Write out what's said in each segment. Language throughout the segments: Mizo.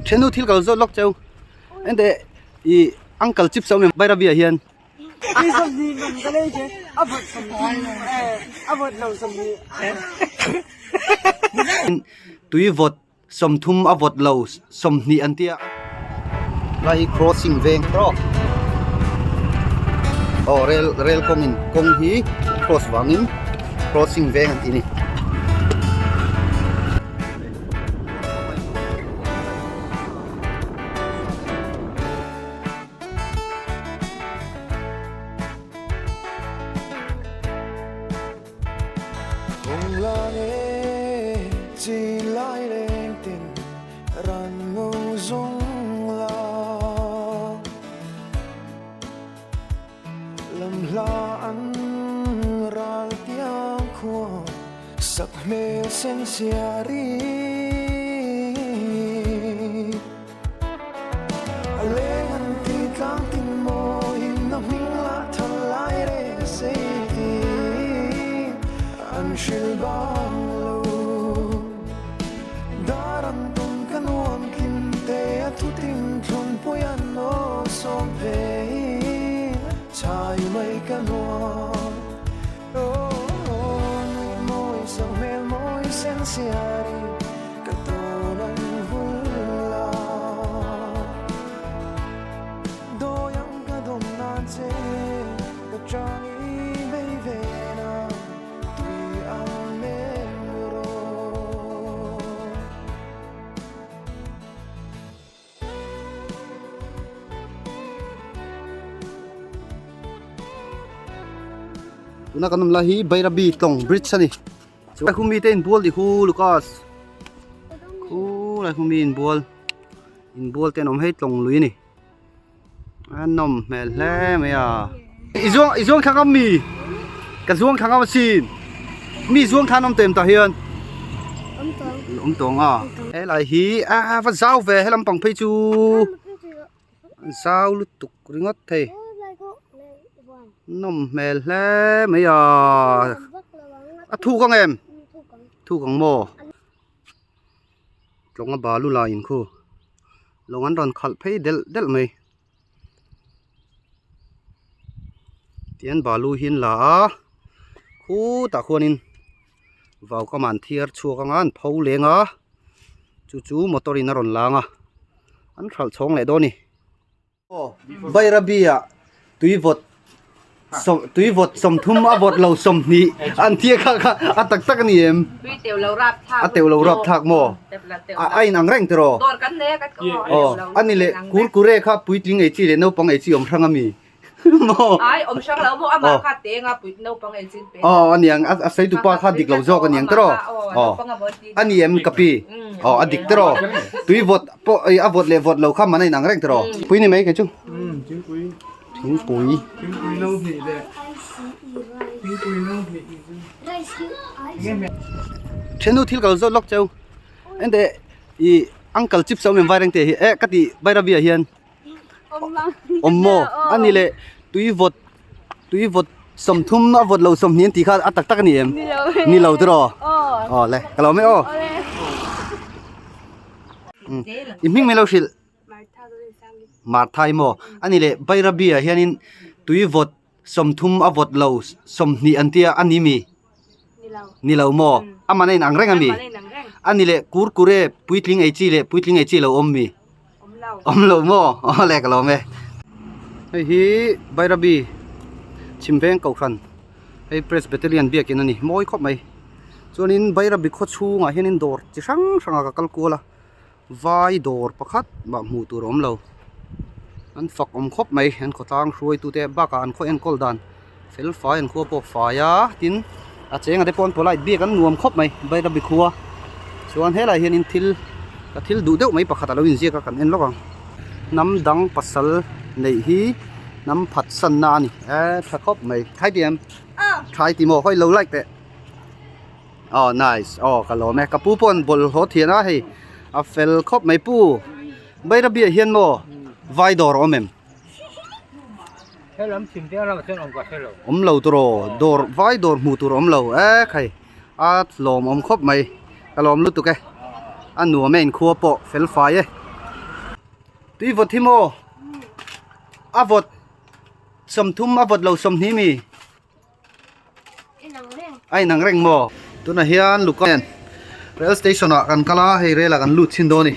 Thenu thil kal zawt lawk cheu ente i uncle chips a awm em Bairabi ah hian. Tui vawt 30 a vawt lo 20 an tia. Lai hi crossing veng tawk aw rail rail kawng in kawng hi cross vangin crossing veng an tih a ni. Tuna kan awm lai hi Bairabi tlawng bridge a ni chuan khumi te inbual tih khu Lucas khulai khumi inbual inbual te an awm hei tlawng lui a ni a nawm hmel hle mai a i zuang i zuang thla ngam mi ka zuang thla ngam asin mi zuang thla an awm tawh em tah hian awm tawh ang a helai hi a va zau ve he lampang phei chu zau lutuk ringawt thei nawm hmel hle mai a a thuk ang em thuk ang maw. Tlawnga balu la in khu lawng an rawn khalh phei delh delh mai tihian balu hi an la a khutah khuanin vau kam ah an thiar chhuak anga an pho leng a chu chu motor in a rawn lang a an hralh chhawng leh dawn a ni. Aw Bairabi ah tui vawt sawm tui vawt 30 a vawt lo 20 an thia kha kha a tak tak a ni em? Tui teuh lo rap thlak A teuh lo rap thlak maw? A a in ang reng tiraw? Dawr kan nei a kan Aw a ni leh kurkure kha puitling ei chi leh naupang ei chi awm hrang a mi? Maw? Ai awm hrang lo maw amah kha teng a pui naupang ei chin pe. Aw a niang a sawi tupa kha dik lo zawk a niang tiraw? Aw a ni em ka pi? Aw a dik tiraw? Tui vawt pawh ei a vawt leh vawt lo kha man a inang reng tiraw? Pui ni mai kei chu. Thingpui. Thingpui. Thingpui no hnih leh thingpui no hnih Thenu thil kal zawt lawk cheu. Ente i uncle chips a awm em vairengte hi eh ka ti Bairabi ah hian. Awm maw? A ni leh tui vawt tui vawt 30 a vawt lo 20 an tih kha a tak tak a ni em? Ni lo tiraw? Aw le ka lo mai aw. I hming mai lo hrilh. Martha i maw? A ni leh Bairabi ah hianin tui vawt 30 a vawt lo 20 an tia a ni mi? Ni lo maw? Amah na inang reng a mi? A ni leh kurkure puitling ei chi leh puitling ei chi lo awm mi? Awm lo maw? Aw le ka lawm e. Hei hi Bairabi Chhimveng Kohhran hei Presbyterian biakin a ni mawi khawp mai. Chuanin Bairabi khaw chhungah hianin dawr chi hrang hrangah ka kal kual a. Vai dawr pakhat mah hmuh tur a awm lo an fak awm khawp mai an khawtlang hruaitute bakah an khaw enkawl dan fel fai an khua pawh fai a tin a chenga te pawh an polite biak an nuam khawp mai Bairabi khua chuan helaiah hianin thil ka thil duh deuh mai pakhat a lo inziak a kan en lawk ang hnam dang pasal neih hi hnam phatsanna a ni eh tha khawp mai thlai ti em thlai ti maw hawi lo like teh. Aw nice aw ka lawm e ka pu pawh an bawlhhlawh thian a hei a fel khawp mai pu Bairabi ah hian maw vai dawr a awm em? Awm lo tawh rawh dawr vai dawr hmuh tur a awm lo e khai a lawmawm khawp mai. Ka lawm lutuk e. A nuam e inkhua pawh fel fai e. Tui vawt hi maw? A vawt 30 a vawt lo 20 mi? A inang reng maw? Tunah hian Luka nen rail station ah kan kal a, hei rail ah kan lut chhin dawn a ni.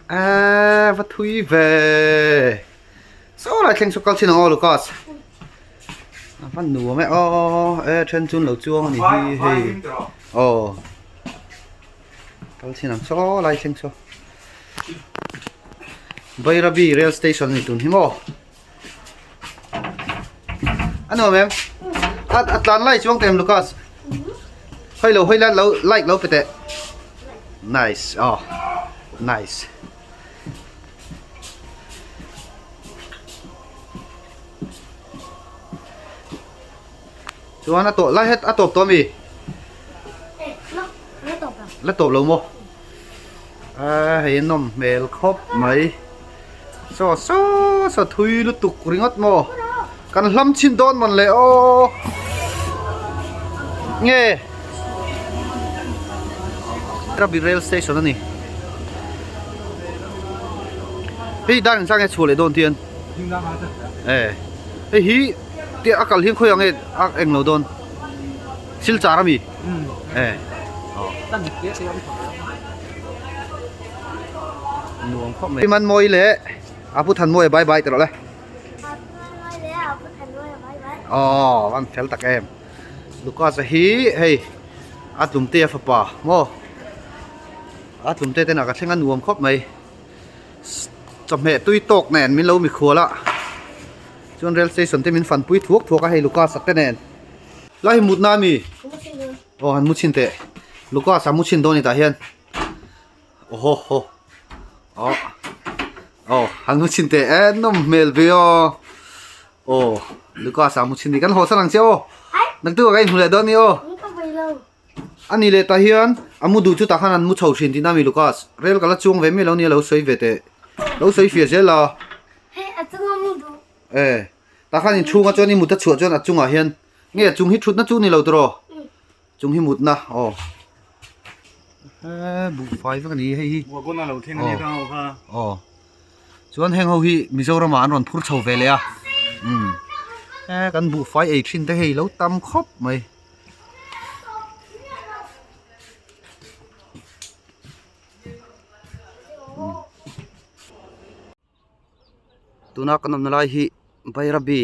Eee va thui ve. Saw lai thleng chu kal chhin ang aw Lucas. A va nuam e aw e then chu an lo chuang a ni hi hei aw kal chhin ang saw lai thleng chu. Bairabi rail station a ni tun hi maw. A nuam em? A a tlan lai chuang teh em Lucas? Hei lo hei la lo like lo pe teh. Nice aw nice. Chuan a tawh lai het a tawp tawh ami? La tawp lo maw? A hei a nawm hmel khawp mai. Saw saw saw thui lutuk ringawt maw? Kan hlam chhin dawn mawn le aw. Nge? Rabi rail station a ni. Hei dar in sang nge chhuah leh dawn tian. E hei hi te a kal hian khawi ang nge a eng lo dawn. Silchar a mi. E. Nuam khawp mai. Man mawi leh a pu than mawi bye bye ti rawh le. Aw an fel tak em. Lucas a hi hei a tlumte a fapa maw a tlumte ten ah ka thleng a nuam khawp mai chawhmeh tui tawk nen min lo mikhual a chuan rail station te min fanpui thuak thuak a hei Lucas a te nen lai hi mutna ami aw han mu chhin teh Lucas a mu chhin dawn a ni tah hian. Aw ho aw aw han mu chhin teh e nawm hmel ve aw aw Lucas ah mu chhin ni kan haw san ang che aw naktuk ah ka inhmu leh dawn ni aw a ni leh tah hian a mu duh chu tah khan an mu chho thin tihna a mi Lucas rel ka la chuang ve miah lo nia lo sawi ve teh lo sawi fiah zel a e tah khan inchhunga chuan i mut a chhuah chuan a chungah hian nge a chung hi thutna chu ni lo tiraw. Chung hi mutna aw he buhfai vek a ni hei hi Wagon a lo thleng a ni kha ho kha aw chuan heng ho hi Mizoram ah an rawn phur chho ve leh a umm he kan buhfai ei thin te hei lo tam khawp mai. Tuna kan awmna lai hi Bairabi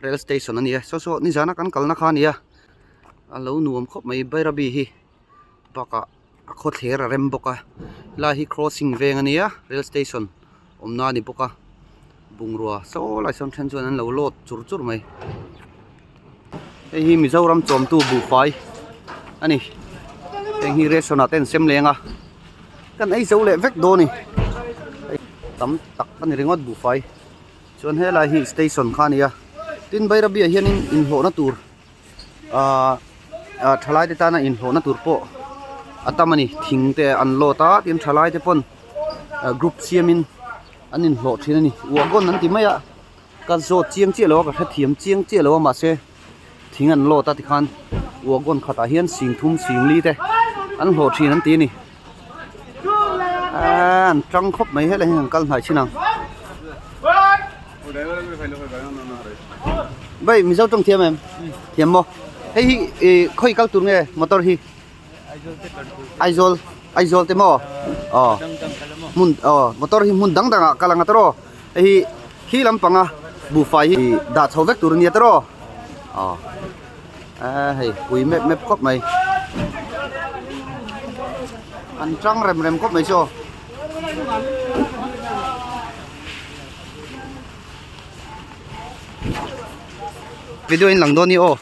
rail station a ni a saw saw nizana kan kalna kha a ni a a lo nuam khawp mai Bairabi hi bakah a khawthler a rem bawk a helai hi crossing veng a ni a rail station awmna a ni bawk a bungrua saw lai sawn then chuan an lo load chur chur mai hei hi Mizoram chawmtu buhfai a ni heng hi ration ah te an sem leng a. Kan ei zo leh vek dawn a ni tam tak a ni ringawt buhfai chuan helai hi station kha a ni a tin Bairabi ah hianin inhlawhna tur ahh ah thalai te tana inhlawhna tur pawh a tam a ni thing te an load a tin thalai te pawn ah group siamin an inhlawh thin a ni wagon an ti mai a ka zawt chiang chiah lo a ka hrethiam chiang chiah lo a mahse. Thing an lawt a tikhan wagon khatah hian singthum singli te an hlawh thin an ti a ni eee an tang khawp mai helai hi an kal hnai chin ang vei mizo tawng thiam em thiam maw hei hi ih khawi kal tur nge motor hi Aizawl Aizawl te maw aw hmun aw motor hi hmun dang dangah kal ang a tawrh aw hei hi khi lampanga buhfai hi dah chho vek tur a nia tawrh aw aw eee hei pui mep mep khawp mai an tang rem rem khawp mai chu aw. Video in lang dawn ni aw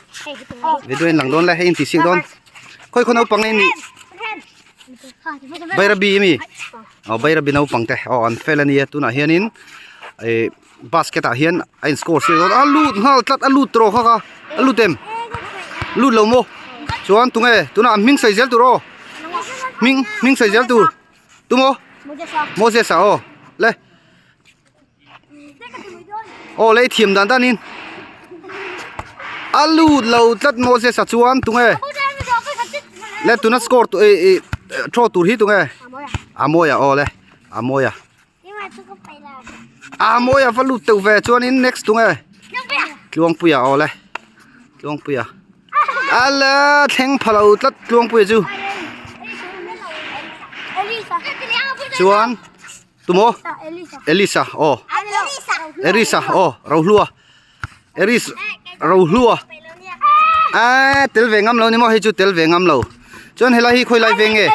video in lang dawn le hei in ti sik dawn khawi khaw naupang nge nih Bairabi ami aw Bairabi naupang te aw an fel ania tunah hianin ih basket ah hian a in score siak dawn a lut nghal tlat a lut tawh kha kha a lut em lut lo maw chuan tunge tunah an hming sawi zel tur aw hming hming sawi zel tur tumaw Moses a aw le. Aw lei thiam dan dan in a lut lo tlat Moses a chuan tunge. Le tuna score tu eh eh throw tur hi tunge Amoya aw le Amoya Amoya va lut teuh ve chuanin next tunge Tluangpuia aw le Tluangpuia Ala thleng pha lo tlat Tluangpuia chu chuan tumaw Elisa aw Elisa aw Rohlua Eris Rohlua a tel ve ngam lo ni maw hei chu tel ve ngam lo chuan helai hi khawi lai veng nge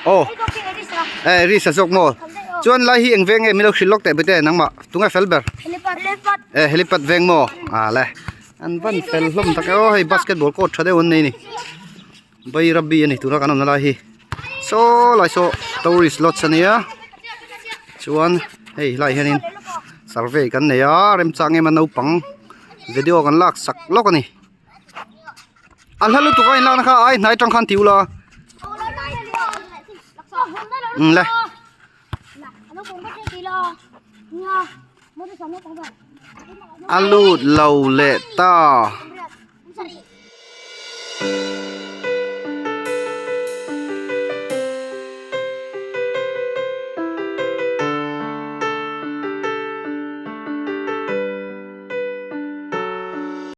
aw Eris a zawk maw chuan lai hi eng veng nge min lo hrilh lawk teh bete nangmah tunge fel ber e helipad veng maw a le an van fel hlawm tak e aw hei basketball court tha deuh an nei a ni Bairabi a ni tuna kan awmna lai hi saw lai saw tourist lodge a nia chuan hei helaiah hianin survey kan nei a remchang em a naupang video kan lak sak lawk a ni a hla lutuk a inlakna kha ai hnai tang khan ti ula umm le. A lut lo leh ta.